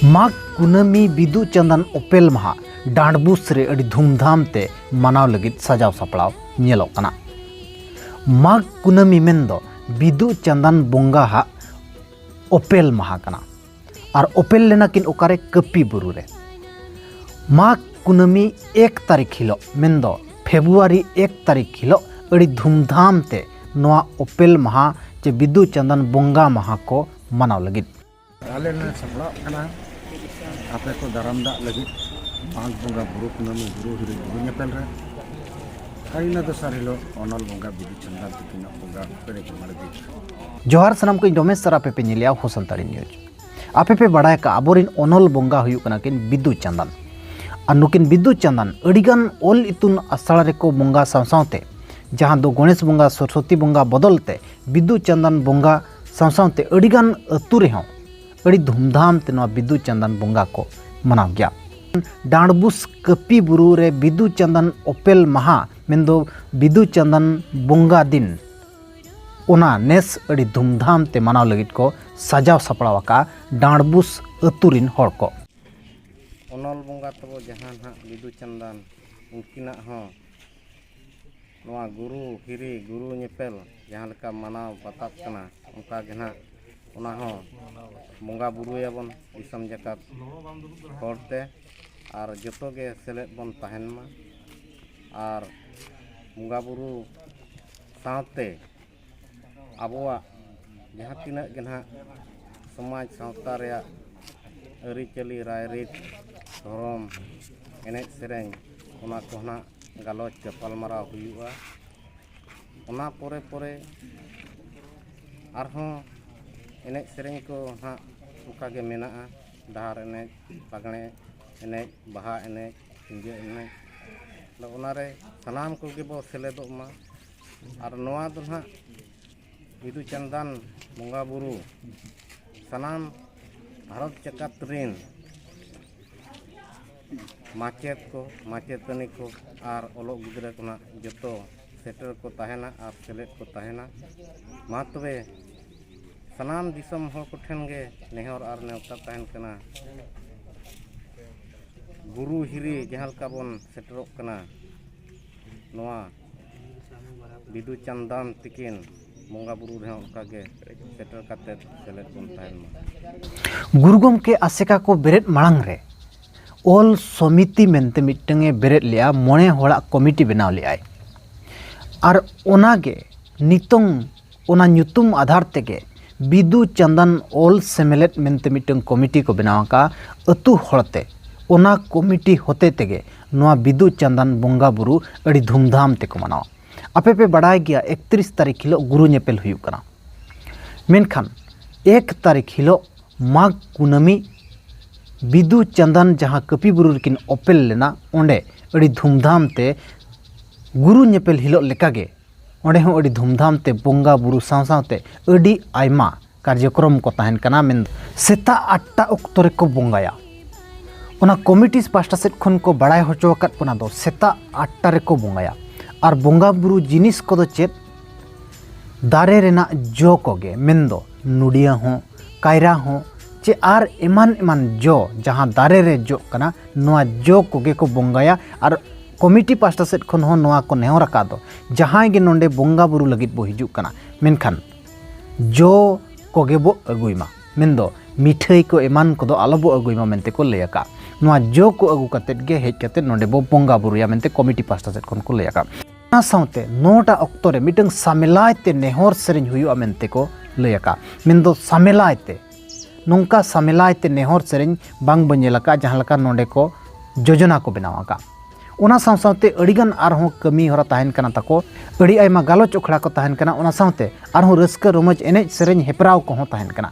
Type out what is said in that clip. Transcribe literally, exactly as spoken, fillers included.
ᱢᱟᱜᱽ ᱠᱩᱱᱟᱹᱢᱤ ᱵᱤᱫᱩ ᱪᱟᱸᱫᱟᱱ ᱚᱯᱮᱞ ᱢᱟᱦᱟ ᱰᱟᱸᱰᱵᱩᱥ ᱨᱮ ᱟᱹᱰᱤ ᱫᱷᱩᱢᱫᱷᱟᱢ ᱛᱮ ᱢᱟᱱᱟᱣ ᱞᱟᱹᱜᱤᱫ ᱥᱟᱡᱟᱣ ᱥᱟᱯᱲᱟᱣ ᱧᱮᱞᱚᱜ ᱠᱟᱱᱟ᱾ ᱢᱟᱜᱽ ᱠᱩᱱᱟᱹᱢᱤ ᱢᱮᱱᱫᱚ ᱵᱤᱫᱩ ᱪᱟᱸᱫᱟᱱ ᱵᱚᱸᱜᱟ ᱦᱟᱜ ᱚᱯᱮᱞ ᱢᱟᱦᱟ ᱠᱟᱱᱟ᱾ ᱟᱨ ᱚᱯᱮᱞ ᱞᱮᱱᱟ ᱠᱤᱱ ᱚᱠᱟᱨᱮ? ᱠᱟᱹᱯᱤ ᱵᱩᱨᱩ ᱨᱮ᱾ ᱢᱟᱜᱽ ᱠᱩᱱᱟᱹᱢᱤ ᱮᱠ ᱛᱟᱹᱨᱤᱠᱷ ᱦᱤᱞᱳᱜ, ᱢᱮᱱᱫᱚ ᱯᱷᱮᱵᱽᱨᱩᱣᱟᱨᱤ ᱮᱠ ᱛᱟᱹᱨᱤᱠᱷ ᱦᱤᱞᱳᱜ ᱟᱹᱰᱤ ᱫᱷᱩᱢᱫᱷᱟᱢ ᱛᱮ ᱱᱚᱣᱟ ᱚᱯᱮᱞ ᱢᱟᱦᱟ ᱪᱮ ᱵᱤᱫᱩ ᱪᱟᱸᱫᱟᱱ ᱵᱚᱸᱜᱟ ᱢᱟᱦᱟ ᱠᱚ ᱢᱟᱱᱟᱣ ᱞᱟᱹᱜᱤᱫ᱾ ᱟᱞᱮ ᱞᱮ ᱥᱟᱯᱲᱟᱜ ᱠᱟᱱᱟ ᱟᱯᱮ ᱠᱚ ᱫᱟᱨᱟᱢ ᱫᱟᱜ ᱞᱟᱹᱜᱤᱫ ᱢᱟᱜᱽ ᱵᱚᱸᱜᱟ ᱵᱩᱨᱩ ᱠᱩᱱᱟᱹᱢᱤ ᱵᱩᱨᱩ ᱦᱤᱨᱤ ᱵᱩᱨᱩ ᱧᱮᱯᱮᱞ ᱨᱮ᱾ ᱟᱨ ᱤᱱᱟᱹ ᱫᱚᱥᱟᱨ ᱦᱤᱞᱳᱜ ᱚᱱᱚᱞ ᱵᱚᱸᱜᱟ ᱵᱤᱫᱩ ᱪᱟᱸᱫᱟᱱ ᱛᱤᱠᱤᱱᱟᱜ ᱵᱚᱸᱜᱟ ᱯᱮᱨᱮᱡ ᱢᱟᱲᱮ ᱫᱤᱱ᱾ ᱡᱚᱦᱟᱨ ᱥᱟᱱᱟᱢ ᱠᱚ, ᱤᱧ ᱨᱚᱢᱮᱥ ᱥᱟᱨ, ᱟᱯᱮ ᱯᱮ ᱧᱮᱞᱮᱜᱼᱟ ᱦᱳ ᱥᱟᱱᱛᱟᱲᱤ ᱱᱤᱭᱩᱡᱽ᱾ ᱟᱯᱮ ᱯᱮ ᱵᱟᱲᱟᱭ ᱟᱠᱟᱫ ᱟᱵᱚᱨᱮᱱ ᱚᱱᱚᱞ ᱵᱚᱸᱜᱟ ᱦᱩᱭᱩᱜ ᱠᱟᱱᱟ ᱠᱤᱱ ᱵᱤᱫᱩ ᱪᱟᱸᱫᱟᱱ᱾ ᱟᱨ ᱱᱩᱠᱤᱱ ᱵᱤᱫᱩ ᱪᱟᱸᱫᱟᱱ ᱟᱹᱰᱤᱜᱟᱱ ᱚᱞ ᱤᱛᱩᱱ ᱟᱥᱲᱟ ᱨᱮᱠᱚ ᱵᱚᱸᱜᱟ ᱥᱟᱶ ᱥᱟᱶᱛᱮ, ᱡᱟᱦᱟᱸ ᱫᱚ ᱜᱚᱬᱮᱥ ᱵᱚᱸᱜᱟ, ᱥᱚᱨᱚᱥᱚᱛᱤ ᱵᱚᱸᱜᱟ ᱵᱚᱫᱚᱞ ᱛᱮ ᱵᱤᱫᱩ ᱪᱟᱸᱫᱟᱱ ᱵᱚᱸᱜᱟ ᱥᱟᱶ ᱥᱟᱶᱛᱮ ᱟᱹᱰᱤᱜᱟᱱ ᱟᱹᱛᱩ ᱨᱮᱦᱚᱸ ᱟᱹᱰᱤ ᱫᱷᱩᱢᱫᱷᱟᱢ ᱛᱮ ᱱᱚᱣᱟ ᱵᱤᱫᱩ ᱪᱟᱸᱫᱟᱱ ᱵᱚᱸᱜᱟ ᱠᱚ ᱢᱟᱱᱟᱣ ᱜᱮᱭᱟ᱾ ᱰᱟᱸᱰᱵᱩᱥ ᱠᱟᱹᱯᱤ ᱵᱩᱨᱩ ᱨᱮ ᱵᱤᱫᱩ ᱪᱟᱸᱫᱟᱱ ᱚᱯᱮᱞ ᱢᱟᱦᱟ, ᱢᱮᱱᱫᱚ ᱵᱤᱫᱩ ᱪᱟᱸᱫᱟᱱ ᱵᱚᱸᱜᱟ ᱫᱤᱱ, ᱚᱱᱟ ᱱᱮᱥ ᱟᱹᱰᱤ ᱫᱷᱩᱢᱫᱷᱟᱢ ᱛᱮ ᱢᱟᱱᱟᱣ ᱞᱟᱹᱜᱤᱫ ᱠᱚ ᱥᱟᱡᱟᱣ ᱥᱟᱯᱲᱟᱣ ᱟᱠᱟᱫᱼᱟ ᱰᱟᱸᱰᱵᱩᱥ ᱟᱹᱛᱩ ᱨᱤᱱ ᱦᱚᱲ ᱠᱚ᱾ ᱚᱱᱚᱞ ᱵᱚᱸᱜᱟ ᱛᱟᱵᱚ ᱡᱟᱦᱟᱸ ᱱᱟᱦᱟᱜ ᱵᱤᱫᱩ ᱪᱟᱸᱫᱟᱱ, ᱩᱱᱠᱤᱱᱟᱜ ᱦᱚᱸ ᱱᱚᱣᱟ ᱜᱩᱨᱩ ᱦᱤᱨᱤ, ᱜᱩᱨᱩ ᱧᱮᱯᱮᱞ ᱡᱟᱦᱟᱸ ᱞᱮᱠᱟ ᱢᱟᱱᱟᱣ ᱵᱟᱛᱟᱣ ᱠᱟᱱᱟ, ᱚᱱᱠᱟ ᱜᱮ ᱱᱟᱦᱟᱜ ᱚᱱᱟ ᱦᱚᱸ ᱵᱚᱸᱜᱟ ᱵᱩᱨᱩᱭᱟᱵᱚᱱ ᱫᱤᱥᱚᱢ ᱡᱟᱠᱟᱛ ᱦᱚᱲᱛᱮ, ᱟᱨ ᱡᱚᱛᱚ ᱜᱮ ᱥᱮᱞᱮᱫ ᱵᱚᱱ ᱛᱟᱦᱮᱱ ᱢᱟ᱾ ᱟᱨ ᱵᱚᱸᱜᱟ ᱵᱩᱨᱩ ᱥᱟᱶᱛᱮ ᱟᱵᱚᱣᱟᱜ ᱡᱟᱦᱟᱸ ᱛᱤᱱᱟᱹᱜ ᱜᱮ ᱱᱟᱦᱟᱜ ᱥᱚᱢᱟᱡᱽ ᱥᱟᱶᱛᱟ ᱨᱮᱭᱟᱜ ᱟᱹᱨᱤᱪᱟᱹᱞᱤ, ᱨᱟᱭᱨᱤᱛ, ᱫᱷᱚᱨᱚᱢ, ᱮᱱᱮᱡ ᱥᱮᱨᱮᱧ, ᱚᱱᱟ ᱠᱚ ᱱᱟᱦᱟᱜ ᱜᱟᱞᱚᱪ ᱜᱟᱯᱟᱞᱢᱟᱨᱟᱣ ᱦᱩᱭᱩᱜᱼᱟ᱾ ᱚᱱᱟ ᱯᱚᱨᱮ ᱯᱚᱨᱮ ᱟᱨᱦᱚᱸ ᱮᱱᱮᱡ ᱥᱮᱨᱮᱧ ᱠᱚ ᱱᱟᱦᱟᱜ ᱚᱱᱠᱟ ᱜᱮ ᱢᱮᱱᱟᱜᱼᱟ᱾ ᱰᱟᱦᱟᱨ ᱮᱱᱮᱡ, ᱞᱟᱜᱽᱬᱮ ᱮᱱᱮᱡ, ᱵᱟᱦᱟ ᱮᱱᱮᱡ, ᱥᱤᱸᱜᱟᱹ ᱮᱱᱮᱡ᱾ ᱟᱫᱚ ᱚᱱᱟᱨᱮ ᱥᱟᱱᱟᱢ ᱠᱚᱜᱮ ᱵᱚ ᱥᱮᱞᱮᱫᱚᱜ ᱢᱟ᱾ ᱟᱨ ᱱᱚᱣᱟ ᱫᱚ ᱱᱟᱦᱟᱜ ᱵᱤᱫᱩ ᱪᱟᱸᱫᱟᱱ ᱵᱚᱸᱜᱟ ᱵᱩᱨᱩ ᱥᱟᱱᱟᱢ ᱵᱷᱟᱨᱚᱛ ᱡᱟᱠᱟᱛ ᱨᱤᱱ ᱢᱟᱪᱮᱫ ᱠᱚ, ᱢᱟᱪᱮᱛᱟᱹᱱᱤ ᱠᱚ ᱟᱨ ᱚᱞᱚᱜ ᱜᱤᱫᱽᱨᱟᱹ ᱠᱚ ᱱᱟᱜ ᱡᱚᱛᱚ ᱥᱮᱴᱮᱨ ᱠᱚ ᱛᱟᱦᱮᱱᱟ ᱟᱨ ᱥᱮᱞᱮᱫ ᱠᱚ ᱛᱟᱦᱮᱱᱟ᱾ ᱢᱟ ᱛᱚᱵᱮ ᱥᱟᱱᱟᱢ ᱫᱤᱥᱚᱢ ᱦᱚᱲ ᱠᱚᱴᱷᱮᱱ ᱜᱮ ᱱᱮᱦᱚᱨ ᱟᱨ ᱱᱮᱣᱛᱟ ᱛᱟᱦᱮᱱ ᱠᱟᱱᱟ, ᱜᱩᱨᱩ ᱦᱤᱨᱤ ᱡᱟᱦᱟᱸ ᱞᱮᱠᱟ ᱵᱚᱱ ᱥᱮᱴᱮᱨᱚᱜ ᱠᱟᱱᱟ, ᱱᱚᱣᱟ ᱵᱤᱫᱩ ᱪᱟᱸᱫᱟᱱ ᱛᱤᱠᱤᱱ ᱵᱚᱸᱜᱟ ᱵᱩᱨᱩ ᱨᱮᱦᱚᱸ ᱚᱱᱠᱟ ᱜᱮ ᱥᱮᱴᱮᱨ ᱠᱟᱛᱮ ᱥᱮᱞᱮᱫ ᱵᱚᱱ ᱛᱟᱦᱮᱱ ᱢᱟ᱾ ᱜᱩᱨᱩ ᱜᱚᱢᱠᱮ ᱟᱥᱮᱠᱟ ᱠᱚ ᱵᱮᱨᱮᱫ ᱢᱟᱲᱟᱝ ᱨᱮ ᱚᱞ ᱥᱚᱢᱤᱛᱤ ᱢᱮᱱᱛᱮ ᱢᱤᱫᱴᱟᱝ ᱮ ᱵᱮᱨᱮᱫ ᱞᱮᱜᱼᱟ, ᱢᱚᱬᱮ ᱦᱚᱲᱟᱜ ᱠᱚᱢᱤᱴᱤ ᱵᱮᱱᱟᱣ ᱞᱮᱜᱼᱟᱭ᱾ ᱟᱨ ᱚᱱᱟᱜᱮ ᱱᱤᱛᱚᱝ ᱚᱱᱟ ᱧᱩᱛᱩᱢ ᱟᱫᱷᱟᱨ ᱛᱮᱜᱮ ᱵᱤᱫᱩ ᱪᱟᱸᱫᱟᱱ ᱚᱞ ᱥᱮᱢᱞᱮᱫ ᱢᱮᱱᱛᱮ ᱢᱤᱫᱴᱟᱝ ᱠᱚᱢᱤᱴᱤ ᱠᱚ ᱵᱮᱱᱟᱣ ᱟᱠᱟᱫᱼᱟ ᱟᱹᱛᱩ ᱦᱚᱲᱛᱮ᱾ ᱚᱱᱟ ᱠᱚᱢᱤᱴᱤ ᱦᱚᱛᱮ ᱛᱮᱜᱮ ᱱᱚᱣᱟ ᱵᱤᱫᱩ ᱪᱟᱸᱫᱟᱱ ᱵᱚᱸᱜᱟ ᱵᱩᱨᱩ ᱟᱹᱰᱤ ᱫᱷᱩᱢᱫᱷᱟᱢ ᱛᱮᱠᱚ ᱢᱟᱱᱟᱣᱟ᱾ ᱟᱯᱮ ᱯᱮ ᱵᱟᱲᱟᱭ ᱜᱮᱭᱟ, ᱮᱠᱛᱨᱤᱥ ᱛᱟᱹᱨᱤᱠᱷ ᱦᱤᱞᱳᱜ ᱜᱩᱨᱩ ᱧᱮᱯᱮᱞ ᱦᱩᱭᱩᱜ ᱠᱟᱱᱟ, ᱢᱮᱱᱠᱷᱟᱱ ᱮᱠ ᱛᱟᱹᱨᱤᱠᱷ ᱦᱤᱞᱳᱜ ᱢᱟᱜᱽ ᱠᱩᱱᱟᱹᱢᱤ ᱵᱤᱫᱩ ᱪᱟᱸᱫᱟᱱ ᱡᱟᱦᱟᱸ ᱠᱟᱹᱯᱤ ᱵᱩᱨᱩ ᱨᱮᱠᱤᱱ ᱚᱯᱮᱞ ᱞᱮᱱᱟ, ᱚᱸᱰᱮ ᱟᱹᱰᱤ ᱫᱷᱩᱢᱫᱷᱟᱢ ᱛᱮ ᱜᱩᱨᱩ ᱧᱮᱯᱮᱞ ᱦᱤᱞᱳᱜ ᱞᱮᱠᱟᱜᱮ ᱚᱸᱰᱮ ᱦᱚᱸ ᱟᱹᱰᱤ ᱫᱷᱩᱢᱫᱷᱟᱢ ᱛᱮ ᱵᱚᱸᱜᱟ ᱵᱩᱨᱩ ᱥᱟᱶ ᱥᱟᱶᱛᱮ ᱟᱹᱰᱤ ᱟᱭᱢᱟ ᱠᱟᱨᱡᱚᱠᱨᱚᱢ ᱠᱚ ᱛᱟᱦᱮᱱ ᱠᱟᱱᱟ᱾ ᱢᱮᱱᱫᱚ ᱥᱮᱛᱟᱜ ᱟᱴᱴᱟ ᱚᱠᱛᱚ ᱨᱮᱠᱚ ᱵᱚᱸᱜᱟᱭᱟ᱾ ᱚᱱᱟ ᱠᱚᱢᱤᱴᱤ ᱯᱟᱦᱴᱟ ᱥᱮᱫ ᱠᱷᱚᱱ ᱠᱚ ᱵᱟᱲᱟᱭ ᱦᱚᱪᱚ ᱟᱠᱟᱫ ᱵᱚᱱᱟ ᱫᱚ ᱥᱮᱛᱟᱜ ᱟᱴᱴᱟ ᱨᱮᱠᱚ ᱵᱚᱸᱜᱟᱭᱟ᱾ ᱟᱨ ᱵᱚᱸᱜᱟ ᱵᱩᱨᱩ ᱡᱤᱱᱤᱥ ᱠᱚᱫᱚ ᱪᱮᱫ? ᱫᱟᱨᱮ ᱨᱮᱱᱟᱜ ᱡᱚ ᱠᱚᱜᱮ, ᱢᱮᱱᱫᱚ ᱱᱚᱰᱤᱭᱟᱹ ᱦᱚᱸ, ᱠᱟᱭᱨᱟ ᱦᱚᱸ, ᱪᱮ ᱟᱨ ᱮᱢᱟᱱ ᱮᱢᱟᱱ ᱡᱚ ᱡᱟᱦᱟᱸ ᱫᱟᱨᱮ ᱨᱮ ᱡᱚᱜ ᱠᱟᱱᱟ, ᱱᱚᱣᱟ ᱡᱚ ᱠᱚᱜᱮ ᱠᱚ ᱵᱚᱸᱜᱟᱭᱟ᱾ ᱟᱨ ᱠᱚᱢᱤᱴᱤ ᱯᱟᱦᱴᱟ ᱥᱮᱫ ᱠᱷᱚᱱ ᱦᱚᱸ ᱱᱚᱣᱟ ᱠᱚ ᱱᱮᱦᱚᱨ ᱟᱠᱟᱫ ᱫᱚ, ᱡᱟᱦᱟᱸᱭ ᱜᱮ ᱱᱚᱰᱮ ᱵᱚᱸᱜᱟ ᱵᱩᱨᱩ ᱞᱟᱹᱜᱤᱫ ᱵᱚ ᱦᱤᱡᱩᱜ ᱠᱟᱱᱟ, ᱢᱮᱱᱠᱷᱟᱱ ᱡᱚ ᱠᱚᱜᱮ ᱵᱚ ᱟᱹᱜᱩᱭ ᱢᱟ, ᱢᱮᱱᱫᱚ ᱢᱤᱴᱷᱟᱹᱭ ᱠᱚ ᱮᱢᱟᱱ ᱠᱚᱫᱚ ᱟᱞᱚ ᱵᱚ ᱟᱹᱜᱩᱭ ᱢᱟ ᱢᱮᱱᱛᱮ ᱠᱚ ᱞᱟᱹᱭ ᱟᱠᱟᱫ᱾ ᱱᱚᱣᱟ ᱡᱚ ᱠᱚ ᱟᱹᱜᱩ ᱠᱟᱛᱮᱫ ᱜᱮ ᱦᱮᱡ ᱠᱟᱛᱮᱫ ᱱᱚᱰᱮ ᱵᱚ ᱵᱚᱸᱜᱟ ᱵᱩᱨᱩᱭᱟ ᱢᱮᱱᱛᱮ ᱠᱚᱢᱤᱴᱤ ᱯᱟᱦᱴᱟ ᱥᱮᱫ ᱠᱷᱚᱱ ᱠᱚ ᱞᱟᱹᱭ ᱟᱠᱟᱫ᱾ ᱚᱱᱟ ᱥᱟᱶᱛᱮ ᱱᱚᱣᱟᱴᱟᱜ ᱚᱠᱛᱚ ᱨᱮ ᱢᱤᱫᱴᱟᱝ ᱥᱟᱢᱮᱞᱟᱭ ᱛᱮ ᱱᱮᱦᱚᱨ ᱥᱮᱨᱮᱧ ᱦᱩᱭᱩᱜᱼᱟ ᱢᱮᱱᱛᱮ ᱠᱚ ᱞᱟᱹᱭ ᱟᱠᱟᱫ᱾ ᱢᱮᱱᱫᱚ ᱥᱟᱢᱮᱞᱟᱭ ᱛᱮ, ᱱᱚᱝᱠᱟ ᱥᱟᱢᱮᱞᱟᱭ ᱛᱮ ᱱᱮᱦᱚᱨ ᱥᱮᱨᱮᱧ ᱵᱟᱝ ᱵᱚᱱ ᱧᱮᱞ ᱟᱠᱟᱫ, ᱡᱟᱦᱟᱸ ᱞᱮᱠᱟ ᱱᱚᱰᱮ ᱠᱚ ᱡᱳᱡᱚᱱᱟ ᱠᱚ ᱵᱮᱱᱟᱣ ᱟᱠᱟᱫ᱾ ᱚᱱᱟ ᱥᱟᱶ ᱥᱟᱶᱛᱮ ᱟᱹᱰᱤᱜᱟᱱ ᱟᱨᱦᱚᱸ ᱠᱟᱹᱢᱤ ᱦᱚᱨᱟ ᱛᱟᱦᱮᱱ ᱠᱟᱱᱟ ᱛᱟᱠᱚ, ᱟᱹᱰᱤ ᱟᱭᱢᱟ ᱜᱟᱞᱚᱪ ᱟᱠᱷᱲᱟ ᱠᱚ ᱛᱟᱦᱮᱱ ᱠᱟᱱᱟ, ᱚᱱᱟ ᱥᱟᱶᱛᱮ ᱟᱨᱦᱚᱸ ᱨᱟᱹᱥᱠᱟᱹ ᱨᱚᱢᱚᱡᱽ ᱮᱱᱮᱡ ᱥᱮᱨᱮᱧ ᱦᱮᱯᱨᱟᱣ ᱠᱚᱦᱚᱸ ᱛᱟᱦᱮᱱ ᱠᱟᱱᱟ᱾